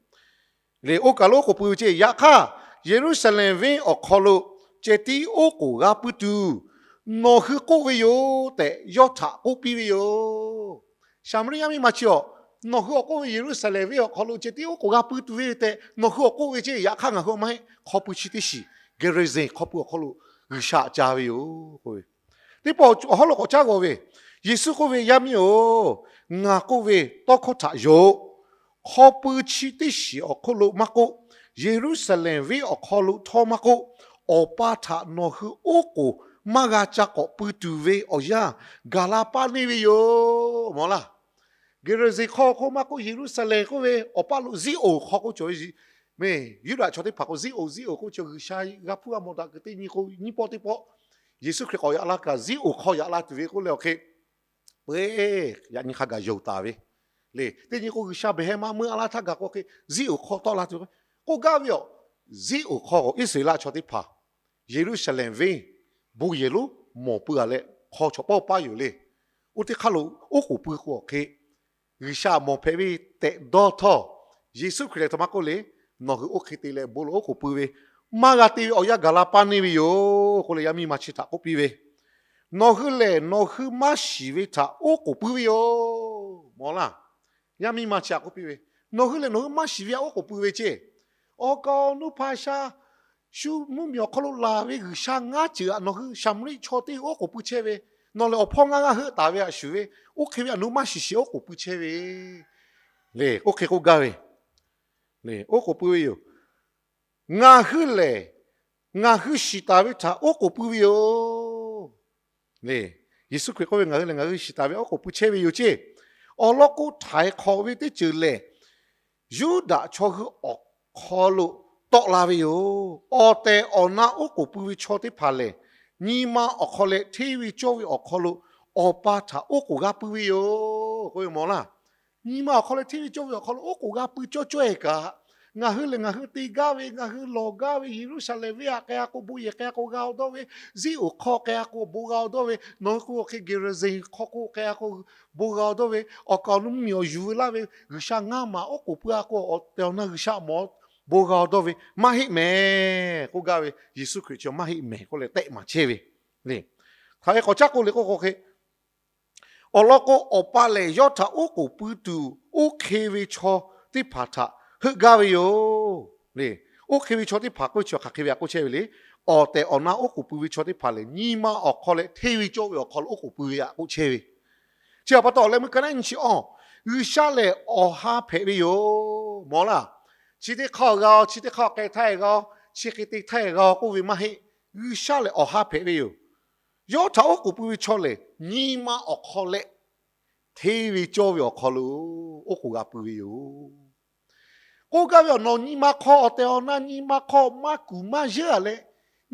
Le, oˇ kaˬ lo oˉ k'oˍ pui ve ceˇ. Yaꞈ hk'aˇ, Yeˍruˆsaˍlehnˍ venˇ awˬ hk'aw lo ceh tiˉ oˉ k'oˍ g'a puiˉ tuˬ, nawˬ hui k'oˆ ve yoˬ tehꞈ yawˇ htaꞈ k'oˆ piˇ ve yoˬ. Saˍmaˍriˆ yaˇ miˇ ma chi awˬ, nawˬ hui awˬ k'oˆ ve Yeˍruˆsaˍlehnˍ venˇ awˬ hk'aw lo ceh tiˉ oˉ k'oˍ g'a puiˉ tuˬ ve tehꞈ nawˬ hui awˬ k'oˆ ve ceˇ. Yaꞈ hk'aˇ ngaˬ hui maˇ heˆ. Hk'aw pui chi teˇ shiˍ, Geˍraˍzenˍ hk'aw pui awˬ hk'aw lo G'uiˬsha ca ve yoˬ k'oˆ ve. Teˇ pawˆ awˬ hawˉ lo k'awꞈ caˉ g'awˬ ve, Yeˍsuˆ k'oˆ ve, Yaˇ miˇ-oˬ, ngaˬ k'oˆ ve tawˇ hkawˇ htaꞈ yonˍ. Hk'aw pui chi teˇ shiˍ awˬ hk'oˆ lo maˇ k'oˆ, Yeˍruˆsaˍlehnˍ venˇ awˬ hk'aw lo htawˇ maˇ k'oˆ, Awˬ pa htaꞈ nawˬ hui oˉ k'oˍ maˇ g'a ca k'awꞈ pui tuˬ ve awˬ yanˇ gaˬ la paˇ neˇ ve yoˬ mawˬ laˇ. Geˍraˍzenˍ hk'aw k'oˆ maˇ k'oˆ, Yeˍruˆsaˍlehnˍ k'oˆ ve awˬ paˇ lo Ziˉonˍ hk'aw k'oˆ cawˬ ve, Yuˇdaꞈ chaw teˇ hpaˍ k'o Ziˉonˍ, Ziˉonˍ k'oˆ cawˬ, G'uiˬsha g'a hpuˇ g'a mawˬ daꞈ kuiˬ teˇ nyi k'o, nyiˇ pawˆ teˇ pawˆ Yeˍsuˆ Hkriꞈ k'awꞈ yaꞈ la kaꞈ Ziˉonˍ hk'aw yaꞈ la tuˬ ve k'oˆ leh awˬ hk'e, peuˬ, yaꞈ nyi hk'a gaˬ yonˍ taˍ ve le. Teˇ nyi k'o G'uiˬsha behˬ heh maˇ meuˇ a laˇ htaˇ gaˬ k'o hk'e, Ziˉonˍ hk'aw tawˆ la tuˬ ve k'oˆ gaˇ ve yoˬ. Ziˉonˍ hk'aw k'o Iˉsaˍreˍlaˆ chaw teˇ hpaˍ Yeˍruˆsaˍlehnˍ venˇ bon yehˬ lonˉ mawˬ pui a leh hk'aw chaw pawˆ paˇ yoˬ le. Oˇ teˇ hk'aˇ lo oˉ k'oˍ pui k'o awˬ hk'e, G'uiˬsha mawˬ hpehꞈ ve tehꞈ dawˇ htawˇ, Yeˍsuˆ Hkriꞈ lehˬ htaꞈ maˇ k'oˆ le, Nawˬ hui oˇ hk'e te leh bon lo oˉ k'oˍ pui ve, maˇ g'a te ve awˬ yanˇ gaˬ la paˇ neˇ ve yoˬ k'oˆ leh yaˇ miˇ ma chi htaꞈ k'oˆ piˇ ve, Nawˬ hui lehˬ nawˬ hui maˇ shiˍ ve htaꞈ oˉ k'oˍ pui ve yoˬ mawˬ laˇ. Yaˇ miˇ ma chi htaꞈ k'oˆ piˇ ve, Nawˬ hui lehˬ nawˬ hui maˇ shiˍ ve htaꞈ oˉ k'oˍ pui ve ceˇ. Awˬ kaˍ awˬ nu hpaˍ sha shu mvuhˇmiˬ awˬ hk'aw lo laˬ ve G'uiˬsha ngaˇ ceuˬ htaꞈ nawˬ hui Saˍmaˍriˆ chaw teˇ oˉ k'oˍ pui chehˇ ve, nawˬ lehˬ awˬ hpawˇ ngaˇ g'aˇ heuˆ taˍ ve htaꞈ shuˍ ve, oˇ hk'e ve htaꞈ nawˬ hui maˇ shiˍ shiˍ oˉ k'oˍ pui chehˇ ve le. Oˇ hk'e k'oˆ gaˇ ve, oˉ k'oˍ pui ve yoˬ. Ngaˬ hui lehˬ ngaˬ hui shiˍ taˍ ve htaꞈ oˉ k'oˍ pui ve yoˬ le. Yeˍsuˆ Hkriꞈ k'oˆ ve, Ngaˬ hui lehˬ ngaˬ hui shiˍ taˍ ve oˉ k'oˍ pui chehˇ ve yoˬ ceˇ. Awˬ lawn k'o, htaiˍ hk'awꞈ ve teˇ ceuˬ lehˬ, Yuˇdaꞈ chaw hui awˬ hk'aw lo tawˆ la ve yoˬ. Awˬ tehˬ awˬ na oˉ k'oˍ pui ve chaw teˇ hpaˍ lehˬ, nyi ma awˬ hk'aw leh hteˇ ve cawˇ ve awˬ hk'aw lo Awˬ pa htaꞈ oˉ k'oˍ g'a pui ve yoˬ k'oˆ ve mawˬ laˇ. Nyi ma awˬ hk'aw leh hteˇ ve cawˇ ve awˬ hk'aw lo oˉ k'oˍ g'a pui cawˇ cawˇ-e kaꞈ, ngaˬ hui lehˬ ngaˬ hui te gaˇ ve, ngaˬ hui lawˬ gaˇ ve, Yeˍruˆsaˍlehnˍ venˇ htaꞈ k'ai a k'o, bon yehˬ k'ai a k'o g'a awˬ dawˇ ve, Ziˉonˍ hk'aw k'ai a k'o bon g'a awˬ dawˇ ve, nawˬ hui k'o hk'e Geˍraˍzenˍ hk'aw k'o k'ai a k'o bon g'a awˬ dawˇ ve, awˬ kaˍ awˬ nu mvuhˇmiˬ awˬ yuˬ ve laˇ ve, G'uiˬsha ngaˇ maˬ oˉ k'oˍ pui a k'o awˬ tehˬ awˬ na G'uiˬsha mawˬ bon g'a awˬ dawˇ ve maˇ heˆ mehˍ k'oˆ gaˇ ve, Yeˍsuˆ Hkriꞈ chi maˇ heˆ mehˍ k'oˆ leh tehˆ maˍ chehˇ ve le. Hk'aˬ hk'e k'awꞈ caˉ k'oˆ le k'oˆ k'o hk'e, awˬ lawn k'o, Awˬ pa lehˬ yawˇ htaꞈ oˉ k'oˍ pui tuˬ oˇ hk'e ve chaw teˇ hpaˍ htaꞈ heuˆ gaˇ ve yoˬ le. Oˇ hk'e ve chaw teˇ hpaˍ k'oˆ chi hk'aˬ hk'e ve htaꞈ k'oˆ chehˇ ve le. Awˬ tehˬ awˬ na oˉ k'oˍ pui ve chaw teˇ hpaˍ lehˬ, nyi ma awˬ hk'aw leh hteˇ ve cawˇ ve awˬ hk'aw lo oˉ k'oˍ pui ve htaꞈ k'oˆ chehˇ ve. Chi htaꞈ pa taw, awˬ leh meuˇ ka naˉ nyi chi awˬ, G'uiˬsha lehˬ awˬ ha hpehꞈ ve yoˬ mawˬ laˇ. Chi teˇ hk'aˇ g'a-o, chi teˇ hk'aˇ k'ai htaˇ g'a-o, chi hk'e te htaˇ g'a-o k'oˆ ve maˇ heˆ. G'uiˬsha lehˬ awˬ ha hpehꞈ ve yoˬ. Yawˇ htaꞈ oˉ k'oˍ pui ve chaw lehˬ, nyi ma awˬ hk'aw leh hteˇ ve cawˇ ve awˬ hk'aw lo oˉ k'oˍ g'a pui ve yoˬ. K'oˆ gaˇ ve, nawˬ nyi ma hk'aw awˬ tehˬ awˬ na nyi ma hk'aw maˇ kuˬ maˇ yeunˇ a leh,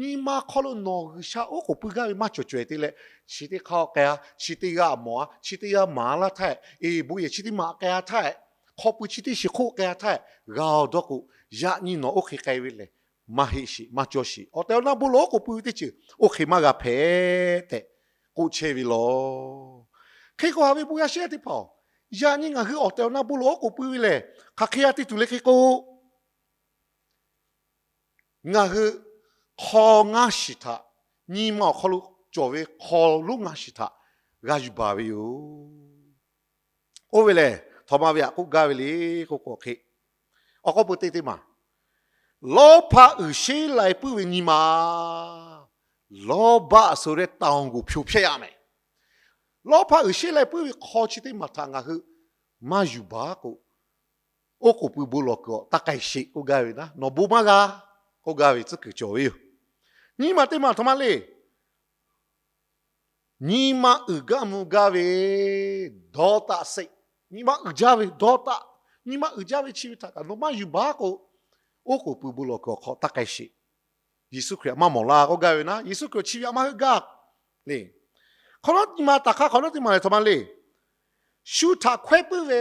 nyi ma hk'aw lo nawˬ G'uiˬsha oˉ k'oˍ pui gaˇ ve maˇ cawˬ caweh te leh, chi teˇ hk'aˇ k'ai-a, chi teˇ g'aˇ mawˬ-a, chi teˇ g'aˇ maˍ laˇ htaˇ, eˬ, bon yehˬ chi teˇ maˬ k'ai-a htaˇ, hk'aw pui chi teˇ shiˍ hk'oˆ k'ai-a htaˇ, g'a-oˬ dawˇ k'o, yaꞈ nyi nawˬ oˇ hk'e k'ai ve lehˬ, maˇ heˆ sheˍ, maˇ cawˇ sheˍ. Awˬ tehˬ awˬ na bon lawˬ oˉ k'oˍ pui ve teˇ ceuˬ oˇ hk'e maˇ g'a hpehꞈ tehꞈ k'oˆ chehˇ ve lawˬ. Hk'e k'o, haꞈ ve bon yaˇ shehˉ teˇ hpaˍ-oˬ, yaꞈ nyi ngaˬ hui awˬ tehˬ awˬ na bon lawˬ oˉ k'oˍ pui ve lehˬ, hk'aˬ hk'e g'a te tuˬ le hk'e k'o, ngaˬ hui hk'aw ngaˇ shiˍ htaꞈ, nyi ma awˬ hk'aw lo cawˬ ve hk'aw lonˉ ngaˇ shiˍ htaꞈ g'a yuˬ baˬ ve yoˬ. Oˇ ve lehˬ, htawnˍ ma ve htaꞈ k'oˆ gaˇ ve le k'oˆ k'o hk'e, awˬ k'aw peu teˇ teˇ maˬ, lawˇ hpaˇ uiˍ sheˉ lai puiˉ ve nyi ma, lawˇ baˆ ဆိုတဲ့ တောင်ကို ဖြိုဖျက်ရမယ်. Lawˇ hpaˇ uiˍ sheˉ lai puiˉ ve hk'aw chi teˇ maˬ htaꞈ ngaˬ hui maˇ yuˬ baˬ k'o, oˉ k'oˍ pui bon lawˬ kuiˬ awˬ taˇ k'ai sheˍ k'oˆ gaˇ ve naˉ, nawˬ bon maˇ g'a k'oˆ gaˇ ve tcuhˉ kuiˬ cawˬ ve yoˬ. Nyi ma teˇ maˬ htaꞈ ma le. Nyi ma uiˍ gaˇ mvuh gaˇ ve dawˇ taˆ seˆ. Nyi ma uiˍ jaˇ ve dawˇ taˆ, nyi ma uiˍ jaˇ ve chi ve htaꞈ kaꞈ nawˬ maˇ yuˬ baˬ k'o, oˉ k'oˍ pui bon lawˬ kuiˬ awˬ hk'aw taˇ k'ai sheˍ. Yeˍsuˆ Hkriꞈ htaꞈ maˇ mawˬ la k'oˆ gaˇ ve naˉ, Yeˍsuˆ Hkriꞈ chi ve htaꞈ maˇ heuˆ gaˇ le. Hk'awꞈ nawˉ nyi ma taˍ hk'aˇ hk'awꞈ nawˉ teˇ maˬ lehˬ htaꞈ ma le. Shu htaꞈ hkawehˉ puiˉ ve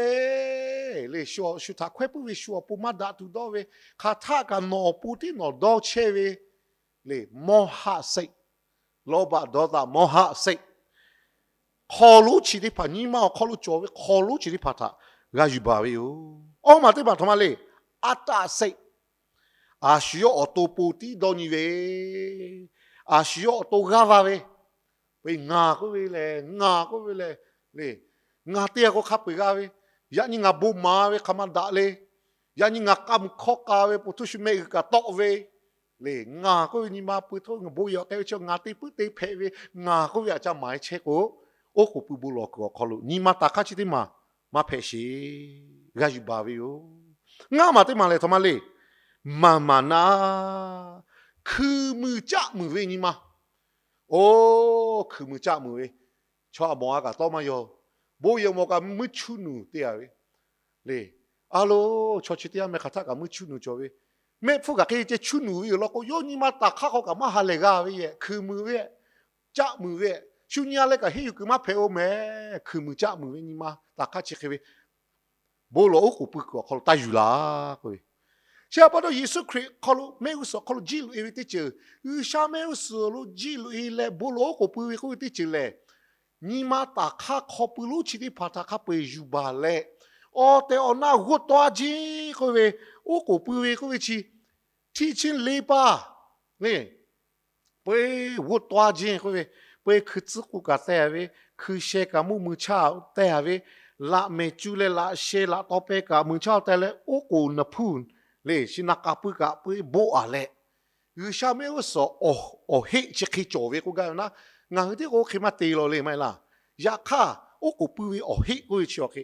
le, shu htaꞈ hkawehˉ puiˉ ve, shu awˬ pon maˇ daꞈ tuˬ dawˇ ve, hk'aˬ htaˆ kaꞈ nawˬ awˬ pon tiˉ nawˬ dawˇ chehˇ ve le, မောဟစိတ်, လောဘဒေါသ မောဟစိတ်, hk'aw lonˉ chi teˇ hpaˍ, nyi ma awˬ hk'aw lo cawˬ ve hk'aw lonˉ chi teˇ hpaˍ htaꞈ g'a yuˬ baˬ ve yoˬ. Awˇ maˬ teˇ maˬ htaꞈ ma le, အတ္တစိတ်, a shu yawˇ awˬ to pon tiˉ dawˇ nyi ve, a shu yawˇ awˬ to g'aˇ va ve, peuˬ ngaˬ k'oˆ ve lehˬ, ngaˬ k'oˆ ve lehˬ le, ngaˬ te a k'o hk'a peu-eˬ g'a ve, yaꞈ nyi ngaˬ bon maˍ ve hk'aˬ ma daꞈ le, yaꞈ nyi ngaˬ k'a muiˬ hkawˇ k'a ve, po htoˇ shu mehˆ g'uiˬ kaꞈ tawˆ ve le, ngaˬ k'oˆ ve nyi ma pui htoˇ ngaˬ bon yehˬ awˬ k'ai ve chi ngaˬ te puiˉ te hpehꞈ ve, ngaˬ k'oˆ ve aꞈ ca maˍ e chehˇ k'o, oˉ k'oˍ pui bon lawˬ kuiˬ awˬ hk'aw lo nyi ma taˍ hk'aˇ chi teˇ maˬ maˇ hpehꞈ sheˍ. G'a yuˬ baˬ ve yoˬ. Ngaˇ maˬ teˇ maˬ lehˬ htaꞈ ma le, မာန်မာန, hkui muiˬ caˆ muiˬ ve nyi ma. Oˇ, hkui muiˬ caˆ muiˬ ve, chaw a mawˬ a kaꞈ tawˇ maˇ yaw. Bon yehˬ mawˬ kaꞈ mvuhˇ chuˇ nuˬ te a ve le. A lo, chaw chi teˇ g'aˇ meh hk'aˬ htaˆ kaꞈ mvuhˇ chuˇ nuˬ cawˬ ve, mehˆ hpfuhˇ kaꞈ hk'e ceh chuˇ nuˬ ve yoˬ law k'o, yawˇ nyi ma taˍ hk'aˇ hk'aw kaꞈ maˇ ha lehˬ g'a ve yehˬ, hkui muiˬ ve, caˆ muiˬ ve, shu nyi a leh kaꞈ henˇ yuˬ kuiˬ maˇ hpehꞈ-o mehˍ. Hkui muiˬ caˆ muiˬ ve nyi ma taˍ hk'aˇ chi hk'e ve bon lawˬ oˉ k'oˍ pui kuiˬ awˬ hk'aw lo taˇ yuˬ laˬ k'oˆ ve. Chi htaꞈ pa taw Yeˍsuˆ Hkriꞈ hk'aw lo mehˆ g'uˇ suhˍ hk'aw lo jiˇ loꞈ e ve teˇ ceuˬ, G'uiˬsha mehˆ g'uˇ suhˍ lo jiˇ loꞈ e leh bon lawˬ oˉ k'oˍ pui ve k'oˆ ve teˇ ceuˬ lehˬ, nyi ma taˍ hk'aˇ hk'aw pui lonˉ chi teˇ hpaˍ htaꞈ hk'a peu-eˬ yuˬ baˬ leh, awˬ tehˬ awˬ na g'oˇ taw a jeˇ k'oˆ ve, oˉ k'oˍ pui ve k'oˆ ve chi, ထီချင်းလေးပါး le, peuˬ g'oˇ taw a jeˇ k'oˆ ve, peuˬ hkui tcuhˉ k'o kaꞈ teh a ve, hkui sheh kaꞈ mvuhˇ mui chaˇ teh a ve, laꞈ mehˍ cu leh laꞈ sheh laꞈ taw peh kaꞈ mui chaˇ teh leh oˉ k'oˍ naˬ hpuˇ le, shi naˍ k'a pui kaꞈ peuˬ boˆ a leh, G'uiˬsha mehˆ g'uˇ suhˍ awˬ heˆ chi hk'e cawˬ ve k'oˆ gaˇ ve naˉ, ngaˬ hui tiˉ k'o oˇ hk'e maˇ te law le maˇ heˆ laˇ. Yaꞈ hk'aˇ, oˉ k'oˍ pui ve awˬ heˆ k'oˆ ve chi awˬ hk'e,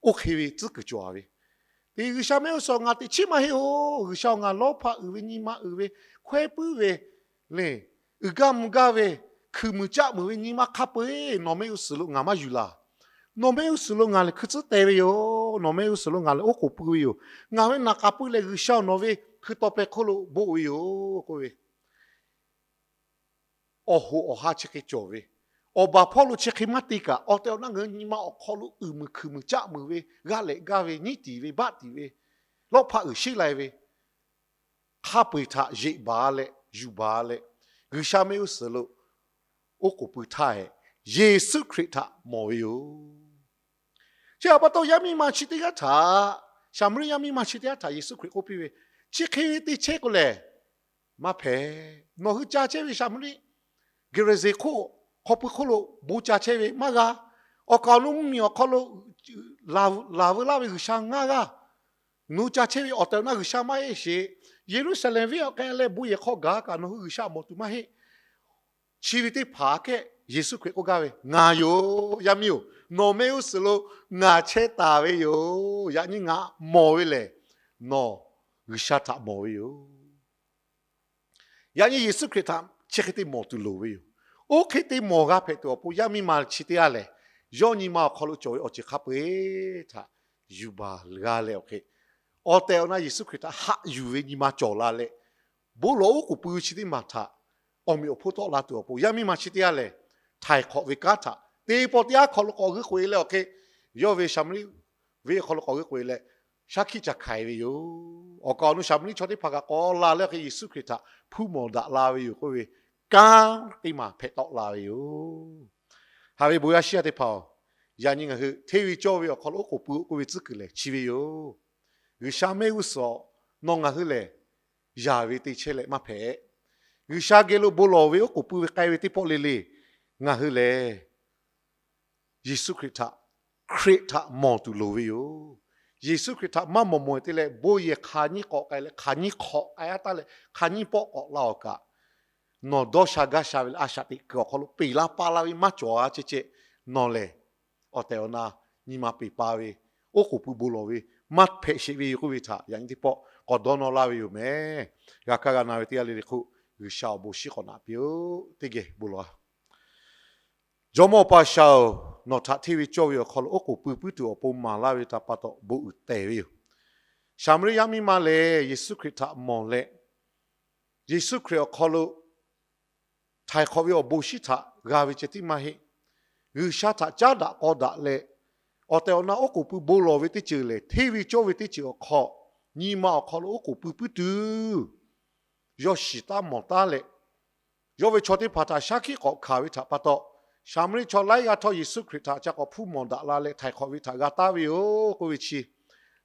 oˇ hk'e ve tcuhˉ kuiˬ cawˬ a ve, te G'uiˬsha mehˆ g'uˇ suhˍ ngaˬ teꞈ chiˉ maˇ heˆ-oˬ. G'uiˬsha ngaˬ lawˇ hpaˇ uiˍ ve nyi ma uiˍ ve, hkawehˉ puiˉ ve le, uiˍ gaˇ mvuh gaˇ ve, hkui muiˬ caˆ muiˬ ve nyi ma hk'a peu-eˬ nawˬ mehˆ g'uˇ suhˍ lo ngaˬ maˇ yuˬ laˬ. Nawˬ mehˆ g'uˇ suhˍ lo ngaˬ lehˬ hkui tcuhˉ teh ve yoˬ. Nawˬ mehˆ g'uˇ suhˍ lo ngaˬ lehˬ oˉ k'oˍ pui ve yoˬ. Ngaˬ ve naˍ k'a pui leh G'uiˬsha nawˬ ve hkui taw peh hk'oˆ lo boˆ ve yoˬ k'oˆ ve, awˬ hoꞈ awˬ ha chi hk'e cawˬ ve, awˬ baˬ hpawˇ lo chi hk'e maˇ te kaꞈ, awˬ tehˬ awˬ na ngaˬ hui nyi ma awˬ hk'aw lo uiˍ muiˬ hkui muiˬ caˆ muiˬ ve, g'aˇ lehꞈ gaˇ ve, nyiˉ tiˍ ve, baˆ tiˍ ve, lawˇ hpaˇ uiˍ sheˉ lai ve, hk'a peu-eˬ htaꞈ yeꞈ baˬ leh yuˬ baˬ leh, G'uiˬsha mehˆ g'uˇ suhˍ lo oˉ k'oˍ pui htaˇ hehꞈ, Yeˍsuˆ Hkriꞈ htaꞈ mawˬ ve yoˬ. Chi htaꞈ pa taw yaˇ miˇ ma chi teˇ g'aˇ htaꞈ, Saˍmaˍriˆ yaˇ miˇ ma chi teˇ g'aˇ htaꞈ Yeˍsuˆ Hkriꞈ k'oˆ piˇ ve, chi hk'e ve te chehˇ k'o lehˬ, maˇ hpehꞈ. Nawˬ hui ca chehˇ ve Saˍmaˍriˆ, Geˍraˍzeˍ hk'oˆ hk'aw pui hk'oˆ lo bon ca chehˇ ve maˇ g'a. Awˬ kaˍ awˬ nu mvuhˇmiˬ awˬ hk'aw lo laˬ veu laˇ ve G'uiˬsha ngaˇ g'aˇ, nawˬ hui ca chehˇ ve awˬ tehˬ awˬ na G'uiˬsha maˇ heˆ sheˍ. Yeˍruˆsaˍlehnˍ venˇ awˬ k'ai leh bon yehˬ hk'aw gaˬ kaꞈ nawˬ hui G'uiˬsha mawˬ tuˬ maˇ heˆ. Chi ve teˇ hpaˍ kehˉ Yeˍsuˆ Hkriꞈ k'oˆ gaˇ ve, Ngaˬ yoˬ. Yaˇ miˇ-oˬ, nawˬ mehˆ g'uˇ suhˍ lo ngaˬ chehˇ taˍ ve yoˬ. Yaꞈ nyi ngaˬ mawˬ ve lehˬ, nawˬ G'uiˬsha htaꞈ mawˬ ve yoˬ. Yaꞈ nyi Yeˍsuˆ Hkriꞈ htaꞈ chi hk'e te mawˬ tuˬ loˍ ve yoˬ. Oˇ hk'e te mawˬ g'a hpehꞈ tuˬ awˬ pon yaˇ miˇ ma chi teˇ g'aˇ lehˬ, yawˇ nyi ma awˬ hk'aw lo cawˬ ve awˬ ceuˬ hk'a peu-eˬ htaꞈ yuˬ baˬ g'a leh awˬ hk'e, awˬ tehˬ awˬ na Yeˍsuˆ Hkriꞈ htaꞈ haꞈ yuˬ ve nyi ma cawˬ la leh, bon lawˬ oˉ k'oˍ pui ve chi teˇ maˬ htaꞈ awˬ meꞈ awˬ hponˇ tawˆ la tuˬ awˬ pon, yaˇ miˇ ma chi teˇ g'aˇ lehˬ, htaiˍ hk'awꞈ ve kanˉ htaꞈ teˇ pawˆ teˇ yanˇ hk'aw lo k'awꞈ g'euˆ k'oꞈ e leh awˬ hk'e, yawˇ ve Saˍmaˍriˆ venˇ awˬ hk'aw lo k'awꞈ g'euˆ k'oꞈ e leh, shaˉ hkiˆ ca hkanˍ e ve yoˬ. Awˬ kaˍ awˬ nu Saˍmaˍriˆ chaw teˇ hpaˍ kaꞈ k'awꞈ la leh awˬ hk'e Yeˍsuˆ Hkriꞈ htaꞈ hpuˇ mawˬ daꞈ la ve yoˬ k'oˆ ve kanˉ teˇ maˬ hpehꞈ tawˆ la ve yoˬ. Haꞈ ve bon yaˇ shiˉ yaˇ teˇ hpaˍ-oˬ, yaꞈ nyi ngaˬ hui hteˇ ve cawˇ ve awˬ hk'aw lo oˉ k'oˍ pui-o k'oˆ ve tcuhˉ kuiˬ lehˬ chi ve yoˬ. G'uiˬsha mehˆ g'uˇ suhˍ nawˬ ngaˬ hui lehˬ, yaˍ ve te chehˇ leh maˇ hpehꞈ. G'uiˬsha geh lo bon lawˬ ve oˉ k'oˍ pui ve k'ai ve teˇ pawˆ le le, ngaˬ hui lehˬ Yeˍsuˆ Hkriꞈ htaꞈ, Hkriꞈ htaꞈ mawˬ tuˬ loˍ ve yoˬ. Yeˍsuˆ Hkriꞈ htaꞈ maˇ mawˬ mawˬ te leh bon yehˬ hk'aˬ nyiˇ k'awꞈ k'ai leh hk'aˬ nyiˇ hk'awꞈ k'ai-a taˉ leh hk'aˬ nyiˇ pawˆ k'awꞈ la awˬ kaꞈ, nawˬ dawˇ sha gaˇ sha ve leh a shaꞈ teꞈ kuiˬ awˬ hk'aw lo peˬ laˇ paˇ laˇ ve maˇ cawˬ-a ceh ceh, nawˬ lehˬ awˬ tehˬ awˬ na nyi ma peˬ pa ve, oˉ k'oˍ pui bon lawˬ ve maˇ hpehꞈ sheˍ ve yoˬ k'oˆ ve htaꞈ yaꞈ nyi teˇ pawˆ k'awꞈ dawˇ nawˇ laˇ ve yoˬ mehˍ. G'a kaˇ g'a na ve teˇ g'aˇ le le hk'oˆ G'uiˬsha awˬ bon shiˉ k'awꞈ naꞈ piˇ-oˆ. Teˇ geh bon lawˬ-a. Jawˇmawˇ Awˬ pa G'uiˬsha-oˬ, nawˬ htaꞈ hteˇ ve cawˇ ve awˬ hk'aw lo oˉ k'oˍ pui puiˉ tuˬ awˬ pon maˍ laˇ ve htaꞈ pa taw bon uiˍ tehˬ ve yoˬ. Saˍmaˍriˆ yaˇ miˇ ma lehˬ Yeˍsuˆ Hkriꞈ htaꞈ mawˬ leh, Yeˍsuˆ Hkriꞈ awˬ hk'aw lo htaiˍ hk'awꞈ ve awˬ bon shiˉ htaꞈ g'a ve ceh tiˉ maˇ heˆ. G'uiˬsha htaꞈ caˉ daꞈ k'aw daꞈ leh, awˬ tehˬ awˬ na oˉ k'oˍ pui bon lawˬ ve teˇ ceuˬ lehˬ, hteˇ ve cawˇ ve teˇ ceuˬ awˬ hk'aw, nyi ma awˬ hk'aw lo oˉ k'oˍ pui puiˉ tuˬ yawˇ shiˍ taˉ mawˬ taˉ leh, yawˇ ve chaw teˇ hpaˍ htaꞈ shaˉ hkiˆ k'awꞈ hkanˍ ve htaꞈ pa taw, Saˍmaˍriˆ chaw laiˉ g'aˇ htawˇ Yeˍsuˆ Hkriꞈ htaꞈ ca k'awꞈ hpuˇ mawˬ daꞈ la leh htaiˍ hk'awꞈ ve htaꞈ g'a taˉ ve yoˬ k'oˆ ve chi,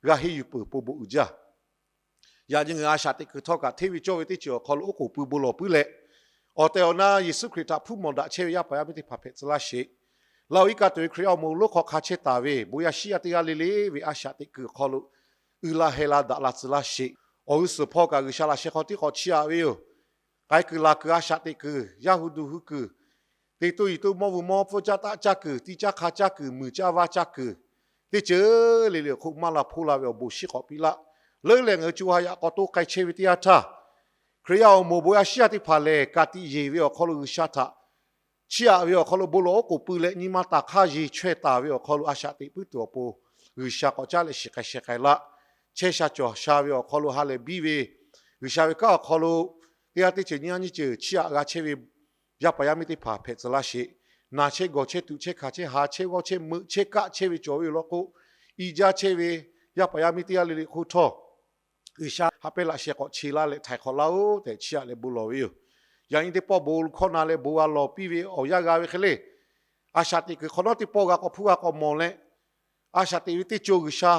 g'a henˇ yuˬ peuˬ pon bon uiˍ jaˇ. Yaꞈ nyi ngaˬ hui a shaꞈ teꞈ kuiˬ htawˇ kaꞈ hteˇ ve cawˇ ve teˇ ceuˬ awˬ hk'aw lo oˉ k'oˍ pui bon lawˬ puiˉ leh, awˬ tehˬ awˬ na Yeˍsuˆ Hkriꞈ htaꞈ hpuˇ mawˬ daꞈ chehˇ ve yaˇ paˍ yaˇ miˇ teˇ hpaˍ hpehꞈ tcuh laˇ sheˍ. Laˇ-oˬ, iˉ kaˆ tuˬ ve Hkriꞈ yaˇ awˬ moˍ lonˉ hk'aw hk'a chehˇ taˍ ve bon yaˇ shiˉ yaˇ teˇ g'aˇ le le ve a shaꞈ teꞈ kuiˬ awˬ hk'aw lo uiˍ la heh la daꞈ la tcuh laˇ sheˍ. Awˬ g'uˇ suhˍ hpawˇ kaꞈ G'uiˬsha laꞈ sheh hk'aw tiˉ k'awꞈ chiˇ aꞈ ve yoˬ. K'ai kuiˬ laˬ kuiˬ a shaꞈ teꞈ kuiˬ, yaˇ hui duˬ hui kuiˬ, te toˇ yiˍ toˇ mawˇ vuiˬ mawˇ pfuhˇ caˇ taˆ caˇ kuiˬ, tiˇ caˇ hk'a caˇ kuiˬ, muiˬ caˇ vaˇ caˇ kuiˬ, teˇ ceuˬ le le awˬ hk'oˆ maˇ la hpoˇ la ve awˬ bon shiˉ k'awꞈ piˇ laˇ. Leuˉ leh ngaˬ hui co ha yaꞈ k'aw toˇ k'ai chehˇ ve teˇ yanˇ htaˇ, Hkriꞈ yaˇ awˬ moˍ bon yaˇ shiˉ yaˇ teˇ hpaˍ lehˬ, ka tiꞈ yeˬ ve awˬ hk'aw lo G'uiˬsha htaꞈ chiˇ aꞈ ve awˬ hk'aw lo bon lawˬ oˉ k'oˍ pui leh nyi ma taˍ hk'aˇ yeˬ chaweh taˍ ve awˬ hk'aw lo a shaꞈ teꞈ puiˉ tuˬ awˬ pon, G'uiˬsha k'awꞈ caˉ leh shiˍ k'ai sheh k'ai laˇ. Chehˇ sha cawˬ sha ve awˬ hk'aw lo ha lehˬ biˇ ve, G'uiˬsha ve kanˉ awˬ hk'aw lo teˇ g'aˇ teˇ ceuˬ nyiˇ g'aˇ nyiˇ ceuˬ chiˇ aꞈ g'a chehˇ ve yaˇ paˍ yaˇ miˇ teˇ hpaˍ hpehꞈ tcuh laˇ sheˍ. Naˬ chehˇ gawˬ chehˇ tuꞈ chehˇ hkanˍ chehˇ ha chehˇ g'awˇ chehˇ meuꞈ chehˇ kaˆ chehˇ ve cawˬ ve yoˬ law k'o, i jaˇ chehˇ ve yaˇ paˍ yaˇ miˇ teˇ g'aˇ le le hk'oˆ htawˇ, G'uiˬsha ha pehˇ laꞈ sheh k'awꞈ che laˇ leh htaiˍ hk'awꞈ laˇ-oˆ tehꞈ chiˇ aꞈ leh bon lawˬ ve yoˬ. Yaꞈ nyi teˇ pawˆ bon hkawˇ na leh bon g'a lawˬ piˇ ve awˬ yanˇ g'a ve hk'e le, a shaꞈ teꞈ kuiˬ hk'awꞈ nawˉ teˇ pawˆ g'a k'awꞈ hpuˇ g'a k'awꞈ mawˬ leh, a shaꞈ teꞈ ve teˇ co G'uiˬsha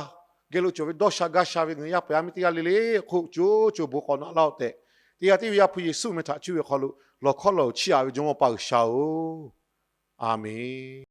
geh lo cawˬ ve dawˇ sha gaˇ sha ve ngaˬ hui yaˇ paˍ yaˇ miˇ teˇ g'aˇ le le hk'oˆ co co bon k'awꞈ naꞈ laˇ-oˆ tehꞈ, teˇ g'aˇ tiˉ ve Yaˇ hpu Yeˍsuˆ meh htaꞈ cuˇ ve awˬ hk'aw lo lawˬ hkawˇ lawˬ chiˇ aꞈ ve Jawˇmawˇ Awˬ pa G'uiˬsha-oˬ, Aˍmenˍ.